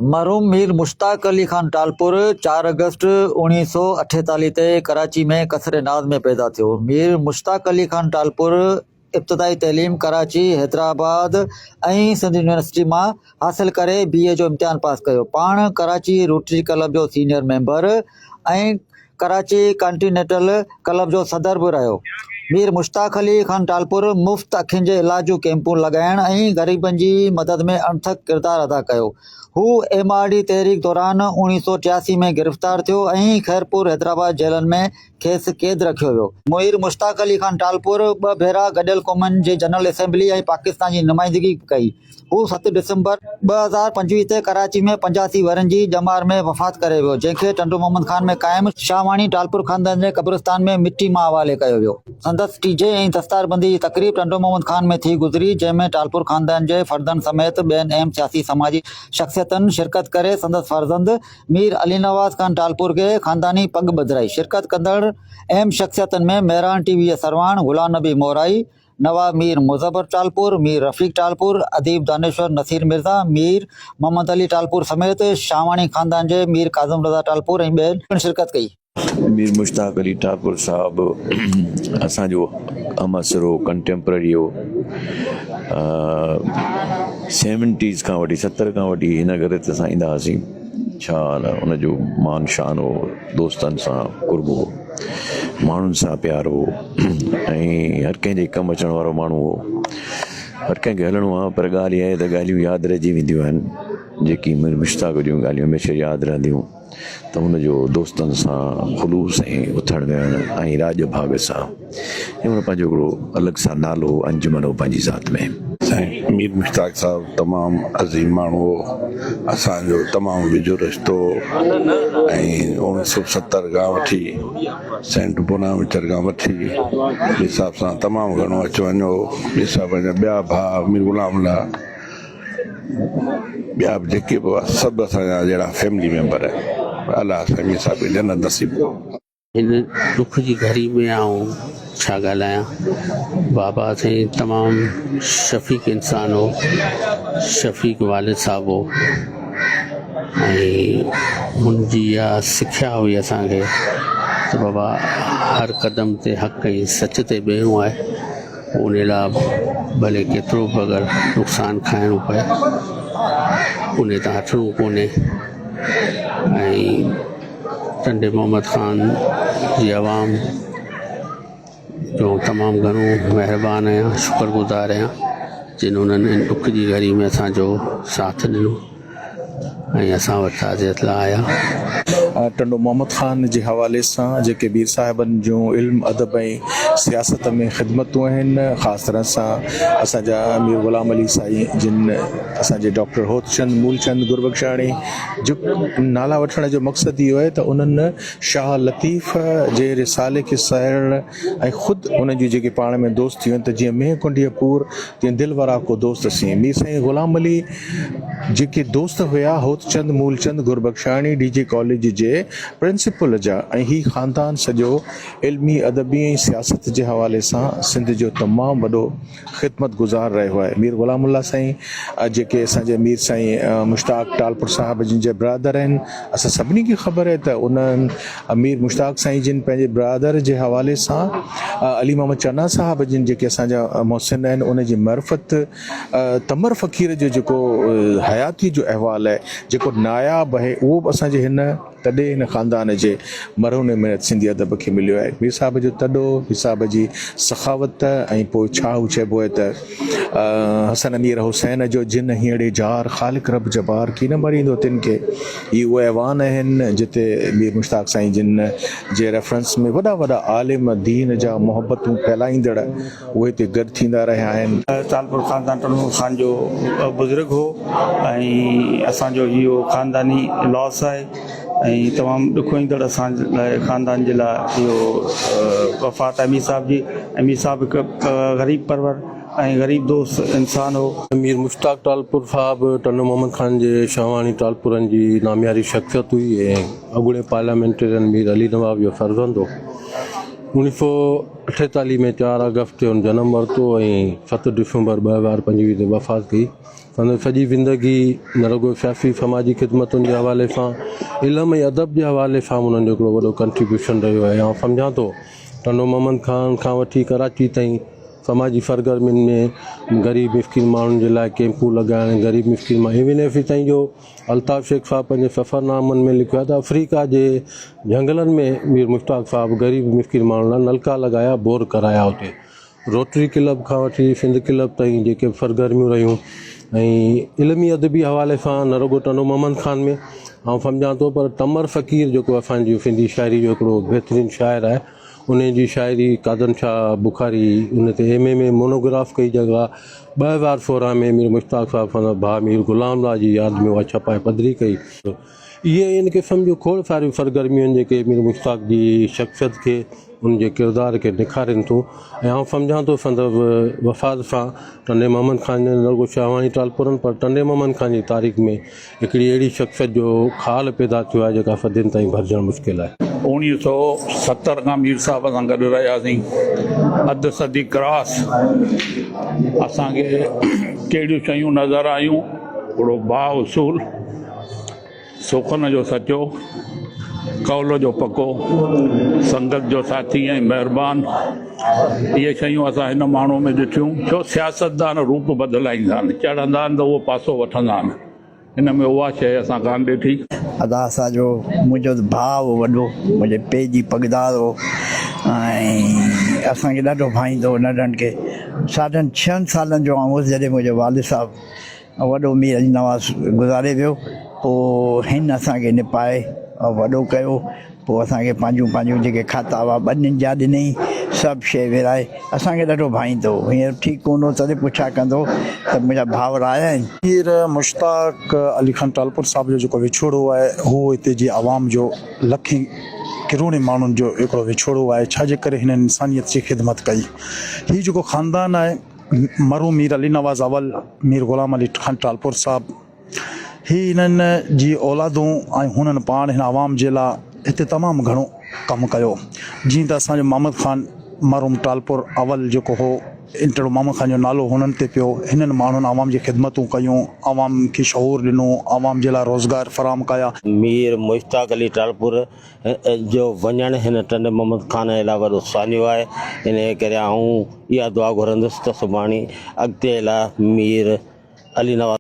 مرحوم مير مشتاق علي خان ٽالپر چار آگسٽ 1948 تي ڪراچي ۾ قصر ناز ۾ پيدا ٿيو. مير مشتاق علي خان ٽالپر ابتدائي تعليم ڪراچي، حيدرآباد ۽ سنڌ يونيورسٽي مان حاصل ڪري بي اي جو امتحان پاس ڪيو. پاڻ ڪراچي روٽري ڪلب جو senior member ۽ Karachi continental club جو صدر به رهيو. مير مشتاق علي خان ٽالپر مفت اکين جي علاج جون ڪئمپون لڳائڻ ۽ غريبن جي مدد ۾ اڻٿڪ ڪردار ادا ڪيو. هو ايم آر ڊي تحريڪ دوران 1983 ۾ گرفتار ٿيو ۽ خيرپور حيدرآباد جيلن ۾ کيس قيد رکيو ويو. مير مشتاق علي خان ٽالپر ٻه ڀيرا گڏيل قومن جي جنرل اسيمبلي ۽ پاڪستان جي نمائندگي ڪئي. هو ست ڊسمبر 2025 تي ڪراچي ۾ 85 ورهين جي ڄمار ۾ وفات ڪري ويو، جنهن کي ٽنڊو محمد خان ۾ قائم شاهواڻي ٽالپر خاندان جي قبرستان ۾ مٽي ماء حوالي ڪيو ويو. سندس ٽيجهي ۽ دستاربندي جي تقريب ٽنڊو محمد خان ۾ ٿي گذري، جنهن ۾ ٽالپر خاندان جي فردن سميت ٻين اهم سياسي سماجي شخصيتن شرڪت ڪري سندس فرزند مير علي نواز خان ٽالپر کي خانداني پڳ ٻڌرائي. شرڪت ڪندڙ اهم شخصيتن ۾ مهراڻ ٽي وي جي سرواڻ غلام نبي مورائي، نواب مير مظفر ٽالپر، مير رفيق ٽالپر، اديب دانشور نصير مرزا، مير محمد علي ٽالپر سميت شاهواڻي خاندان جي مير ڪاظم رضا ٽالپر ۽ ٻين پڻ شرڪت ڪئي. مير مشتاق علي ٽالپر صاحب اسان جو همعصر هو، ڪنٽيمپرري هو. سيونٽيز کان وٺي ستر کان وٺي هن گهر تي اسان ايندا هئاسين. ڇا نه ان جو مان شان هو، دوستن سان قرب هو. ماڻهن سان پيار هو ۽ هر ڪنهن جي ڪم اچڻ وارو ماڻهو هو. هر ڪنهن کي هلڻو آهي پر ڳالهه اها آهي ته ڳالهيون ياد رهجي وينديون آهن جيڪي مير مشتاق جون ڳالهيون هميشه ياد رهنديون ته هن جو دوستن سان خلوص ۽ اٿڻ ويهڻ ۽ راڄ ڀاڳ سان ۽ هن پنهنجو هڪڙو الڳ سان نالو هو انجمن هو پنهنجي ذات ۾. سائين مير مشتاق صاحب تمام عظيم ماڻهو هو اسان جو تمام ويجهو رشتو هو ۽ اوڻيهه سو ستر کان وٺي سينٽ بوناوينچر کان وٺي مير صاحب سان تمام گهڻو اچ وڃ هو مير صاحب جا ٻيا ڀاء مير غلام الله ٻيا به جيڪي به هئا سڀ اسان جا جهڙا فيملي ميمبر الله سائين مير صاحب کي جنت نصيب ڪري. هن ڏک جي گهڙي ۾ آئون ڇا ڳالهايان. بابا سائين تمام شفيق انسان هو، شفيق والد صاحب هو ۽ هن جي اها سکيا هئي اسان کي ته بابا هر قدم تي حق ۽ سچ تي بيهڻو آهي ان لاء ڀلي ڪيترو به اگر نقصان کائڻو پئي ان تان هٽڻو ڪونهي ۽ ٽنڊي محمد خان جي عوام جو تمام گهڻو مهربان آهيان شڪر گذار آهيان جن انهن ان ڏک جي گهڙي ۾ اسان جو ساٿ ڏنو ۽ اسان وٽ تعزيت لاء آيا. ٽنڊو محمد خان جي حوالي سان جيڪي مير صاحبن جون علم ادب ۽ سياست ۾ خدمتون آهن خاص طرح سان اسان جا مير غلام علي سائين جن اسان جي ڊاڪٽر هوتچند مولچند گربخشاڻي جو نالا وٺڻ جو مقصد اهو آهي ته انهن شاهه لطيف جي رسالي کي سهيڙڻ ۽ خود انهن جون جيڪي پاڻ ۾ دوستيون آهن ته جيئن مينهن ڪنڊيء پور تيئن دل ورا ڪو دوست سين مير سائين غلام علي جيڪي دوست هيا هوتچند مولچند گربخشاڻي ڊي جي ڪاليج جي پرنسپل جا ۽ هي خاندان سڄو علمي ادبي ۽ سياست جي حوالي سان سنڌ جو تمام وڏو خدمت گذار رهيو آهي مير غلام الله سائين جيڪي اسان جي مير سائين مشتاق ٽالپر صاحب جن جا برادر آهن اسان سڀني کي خبر آهي ته انهن مير مشتاق سائين جن پنهنجي برادر جي حوالي سان علي محمد چنا صاحب جن جيڪي اسان جا محسن آهن ان جي معرفت تمر فقير جو جيڪو حياتي جو احوال آهي جيڪو ناياب آهي اهو به اسان جي هن تڏي هن خاندان جي مرهون منت سنڌي ادب کي مليو آهي. مير صاحب جو تڏو، مير صاحب جي سخاوت ۽ پوء ڇا هو چئبو آهي ته حسن امير حسين جو جن هينئڙي جار خالق رب جبار ڪي نه مريندو تن کي. هي اهي ايوان آهن جتي مير مشتاق سائين جن جي ريفرنس ۾ وڏا وڏا عالم دين جا محبتون ڦهلائيندڙ اهي هتي گڏ ٿيندا رهيا آهن. ٽالپر خاندان ٽنڊو خان جو بزرگ هو ۽ اسان جو اهو خانداني لاس آهي ۽ تمام ڏکوئيندڙ اسان لاء خاندان جي لاء اهو وفات آهي امير صاحب جي. امير صاحب هڪ غريب پرور ۽ غريب دوست انسان هو. مير مشتاق ٽالپر صاحب ٽنڊو محمد خان جي شاهواڻي ٽالپرن جي نامياري شخصيت هئي ۽ اڳوڻي پارليامينٽيرين مير علي نواب جو فرزند هو. اوڻيهه سو اٺيتاليهه ۾ چار آگسٽ تي هن جنم ورتو ۽ ست ڊسمبر 2025 تي وفات ڪئي. سندس سڄي زندگي نه رڳو سياسي سماجي خدمتن جي حوالي سان علم ۽ ادب جي حوالي سان انهن جو هڪڙو وڏو ڪنٽريبيوشن رهيو آهي. آئون سمجهان ٿو ٽنڊو محمد خان کان وٺي ڪراچي تائين سماجي سرگرمين ۾ غريب مسڪين ماڻهن جي لاء ڪيمپون لڳائڻ غريب مسڪين ماڻهن ايون ايف تائين جو الطاف شيخ صاحب پنهنجي سفرنامن ۾ لکيو آهي ته آفريڪا جي جهنگلن ۾ مير مشتاق صاحب غريب مسڪين ماڻهن لاء نلڪا لڳايا بور ڪرايا اتي روٽري ڪلب کان وٺي سنڌ ڪلب تائين جيڪي به سرگرميون رهيون ۽ علمي ادبي حوالي سان نه رڳو ٽنڊو محمد خان ۾ آئون سمجهان ٿو پر تمر فقير جيڪو اسان جي سنڌي شاعري جو هڪڙو بهترين شاعر آهي ان جي شاعري قادن شاهه بخاري ان تي ايم اي ۾ مونوگراف ڪئي جيڪا 2016 ۾ مير مشتاق صاحب سندس ڀاء مير غلام الله جي ياد ۾ اها ڇپائي پڌري ڪئي. اهي ان قسم جون کوڙ ساريون سرگرميون آهن جيڪي مير مشتاق جي شخصيت کي ان جي ڪردار کي نکارين ٿيون ۽ آئون سمجهان ٿو سندس وفات سان ٽنڊي محمد خان جي نه رڳو شاهواڻي ٽالپرن پر ٽنڊي محمد خان جي تاريخ ۾ هڪڙي اهڙي شخصيت جو خال پيدا ٿيو آهي جيڪا صدين تائين ڀرجڻ مشڪل آهي. 1970 کان مير صاحب سان گڏ رهياسين. اڌ صدي ڪراس اسان کي ڪهڙيون شيون نظر آيون، هڪڙو با اصول، سخن جو سچو، قول جو پڪو، سنگت جو ساٿي ۽ مهربان، اهي شيون اسان هن ماڻهوء ۾ ڏٺيون. ڇو سياستدان روپ بدلائيندا آهن، چڙهندا آهن ته اهو پاسو وٺندا آهن. هن ۾ اها شيء اسان ڪانه ڏٺي. ادا اسان جو منهنجو ته ڀاء هو وڏو منهنجي پيء جي پڳدار هو ۽ اسان کي ڏاڍو ڀائيندو هو ننڍن کي ساڍن ڇهن سالن جو آئون هوس جڏهن منهنجو والد صاحب وڏو مير علي نواز گذاري ويو پوء هن اسان کي نپائي وڏو ڪيو پوء اسان کي پنهنجون پنهنجون جيڪي کاتا هئا ٻنين جا ڏنئي، سڀ شيء ورهائي اسان کي ڏاڍو ڀائيندو هو. هينئر ٺيڪ ڪونه هو تڏهن پڇا ڪندو هو ته منهنجا ڀائر آيا آهن؟ مير مشتاق علي خان ٽالپر صاحب جو جيڪو وڇوڙو آهي اهو هتي جي عوام جو لکين ڪروڙين ماڻهن جو هڪڙو وڇوڙو آهي ڇا جي ڪري هنن انسانيت جي خدمت ڪئي هي جيڪو خاندان آهي مرحوم مير علي نواز اول مير غلام علي خان ٽالپر صاحب هي هنن جي اولادون ۽ هنن پاڻ هن عوام جي لا هتي تمام گهڻو ڪم ڪيو جيئن ته اسان جو محمد خان مرحوم ٽالپر اول جيڪو هو انٽڙو محمد خان جو نالو هنن تي پيو هنن ماڻهن عوام جي خدمتون ڪيون عوام کي شعور ڏنو عوام جي لا روزگار فراهم ڪيا. مير مشتاق علي ٽالپر جو وڃڻ هن ٽنڊي محمد خان جي لاء وڏو سانحو آهي انهيء ڪري آئون اها دعا گهرندس ته سڀاڻي اڳتي لاء مير علي نواز.